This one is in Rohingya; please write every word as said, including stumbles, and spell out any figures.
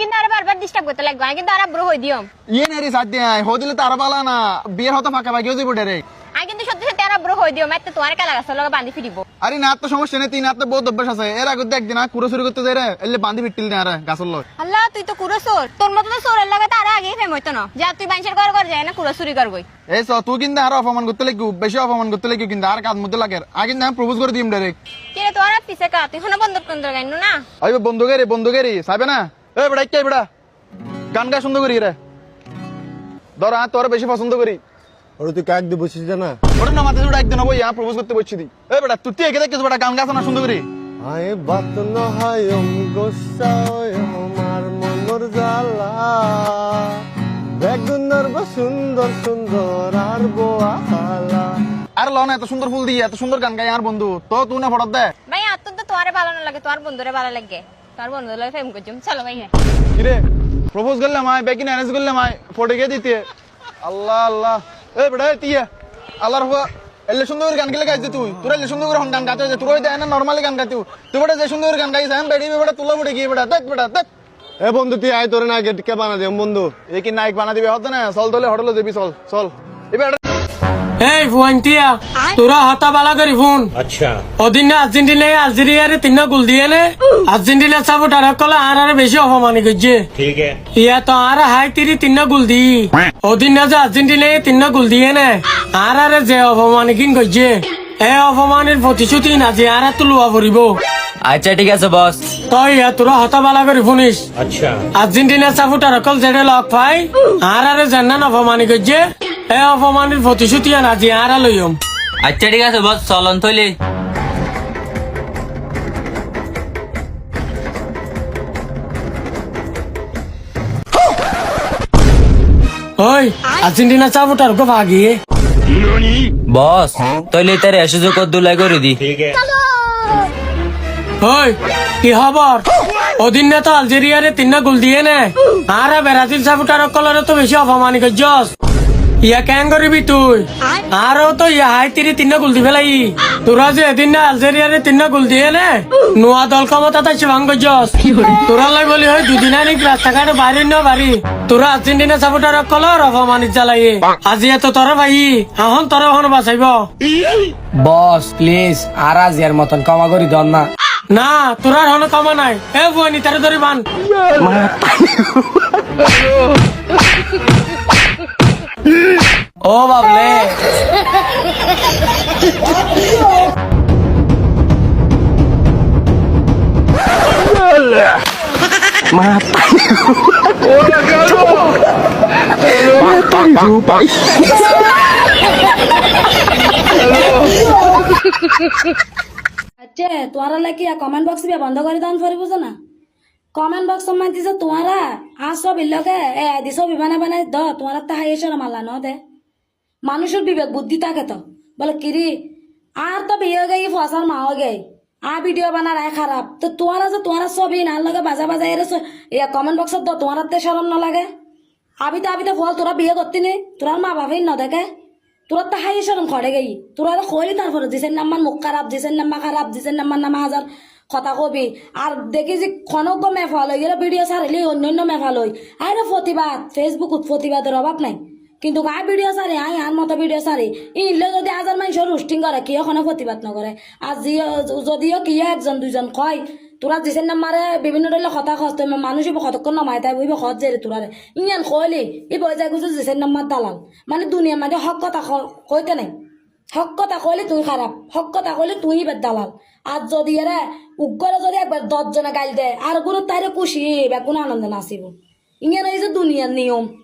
Kintu añáre barbar disturb goittó laiggó, añí kintu añár abbaré hoi diyum. Iye neri, said de añí, hoi dile to aró bála na, biyar hotá faka faki ói zaibo direct. Añí kintu sotti sotti añár abbaré hoi diyum, ette tuáñre kela gasór logé bandí firibo. Are na, ar to somosya nai, tin ar to bout obbas asé. Er age de ekdin añí kura suri goittó zaire, elle bandí fittil de añáre gasór loi. Allah, tui to kura sór. Tor moto to sór or logé to aró age fem óito no. Ja, tui maincór gór gór zai na kura suri gór goi. Ei só, tui kintu añáre ofoman goittó laiggó, beci ofoman goittó laiggó, kintu añár gat modde lager. Añí kintu añáre propose gorí diyum direct. Kire, tuáñr ofise ka? Tui hono bonduk tonduk ain no na? Ói bonduk eri, bonduk eri, saibe na? Ei bera, ikká bera. Gan ga cúndor gorí re. Dóro, añí tuáre beci fosóndo gorí. Ore tui kak di boiccíc de na? Ore no matis bera, ekdin óibo, añí propose goittó boiccíc de. Ei bera, tui, tui eke dekíc bera, gan ga asé na cúndor gorí. Añí bát no háiyum, gussá óiyum, ar monor zala. Beggúnor ba cúndor cúndor ar bou ala. Ar lo na, eto cúndor ful di, eto cúndor gan gai añár bondú. Tó tui no foçódde. Bái, añáttu to tuáre bála no lage, tuáñr bondúre bála lage. Tuáñr bondúr loi fem goijjum, solo bái. Kire, propose goillám añí, beggín arrange goillám añí, fothe giyé dite. Allah, Allah. E bera, e tiya. Allar fua, elle cúndor gorí gan kiyólla gaijje tui? Tor elle cúndor gorí hon gan gaite hoiye? Tor ói de ene normally gan gaite. Tui bera ze cúndor gorí gan gaiyes, em bera, bera, tulla fothe giyé bera, dek bera, dek. E bondú, tui aái, tore nayek ekká banai diyum bondú. E ki nayek banai dibi hoódde na? Sol, tóile hotel ot zaibi, sol, sol. Ibá. Ei fuaintiya, tura hotá bála gorí fún. Accá. Odinna Arjentinaye Aljeriyare tinná gul diyé né? Arjentina sapotar ókkole añárare beci ofomani goijjé. Thík asé. Iyato añára hái tiri tinná gul diyí. Odinna ze Arjentinaye tinná gul diyé né, añárare ze ofomani gín goijjé. E ofomanir foticúti azi añárattu luwa foribó. Accá, thík asé, bos. Toi iyatura hotá bála gorí fúnic. Accá. Arjentinar sapotar ókkol zeçé lok fai, añárare zennán ofomani goijjé, e ofomanir foticúti azi añára loiyum. Accá, thík asé, bos, solon tóile. Ói, Arjentinar sapotar uggúa faa giyé. Bos, tóile ítare e cúzuk oddúr lai gorí di. Ói, ki hóbor? Odinna to Aljeriyare tinná gul diyé né? Añára Brazil sapotar ókkolore to beci ofomani goijjós. Iya keén goríbi tui? Añára ó to iya hái tiri tinná gul di félaiyí. Tura ze edinna Aljeriyare tinná gul diyé né, nuwa dol komotat aiccé fán goijjós. Turállai bóli hoi dui din anik rasta gáçot baári no farí. Tura Arjentina sapotar ókkolór ofomanit zalaiyé. Azi eto toré faiyí, ehón toré hone basaibó? Bos, please, añára aziyar moton kóma gorí don na. Na, turár honó kóma nái. E fuain, itaré dóri ban. Ó babole. Mata. Mata, rupai. Accá, tuáñralla ki ya comment box ibá bondó gorí don foribó zana? Comment box ot maze tuáñra añár sóbir loge, e, aidi sóbi banai banai do, tuáñrattú háiya corom Allah no de. Manúicor bibek buddí táke to. Bóle, kiri, añár to biya ói giyói, fuasár maa ói giyói. Añí video banar añí háraf. To tuáñra ze tuáñrar sóbi iín añár loge bazai bazai ere so-, iya comment box ot do, tuáñrattú corom no lage? Abite abite fual tuáñra biya gottí né, tuáñrar maa bafe iín no deké? Tuáñrattú háiya corom hoçé giyói? Tuáñrare hoilí tarfore, zisain nammar muk háraf, zisain namma háraf, zisain nammar nama házar hotá hobi. Ar dekí ze honó uggúa mefal ói giyóre video sárile, oinno oinno mefal ói. Añára fotibad, Facebook ot fotibador obab nái. Kintu añí video sári, añí añár moto video sári. Iín loi zodi házar maincé roasting goré, kiyé honó fotibad no goré. Ar ziyó, zodi yó kiyé ekzon duizon hoó, tuáñra zisain nammare bibinno dóilla hotá hoós, toi manúic ibá hotokkón no mari táibo, ibá hoót zere tuáñrare. Iín hoilé, ibá ói zaigói zisain nammar dalal. Mane duniyar maze hók hotá ho-, hoité nái. Hók hotá hoilé tuñí háraf, hók hotá hoilé tuñí ibár dalal. Ar zodi ere uggúare zodi ekbar doc zone gail de, ar uggúa taire kúci, beggún anonde nasibo. Iín óiye ze duniyar niyom.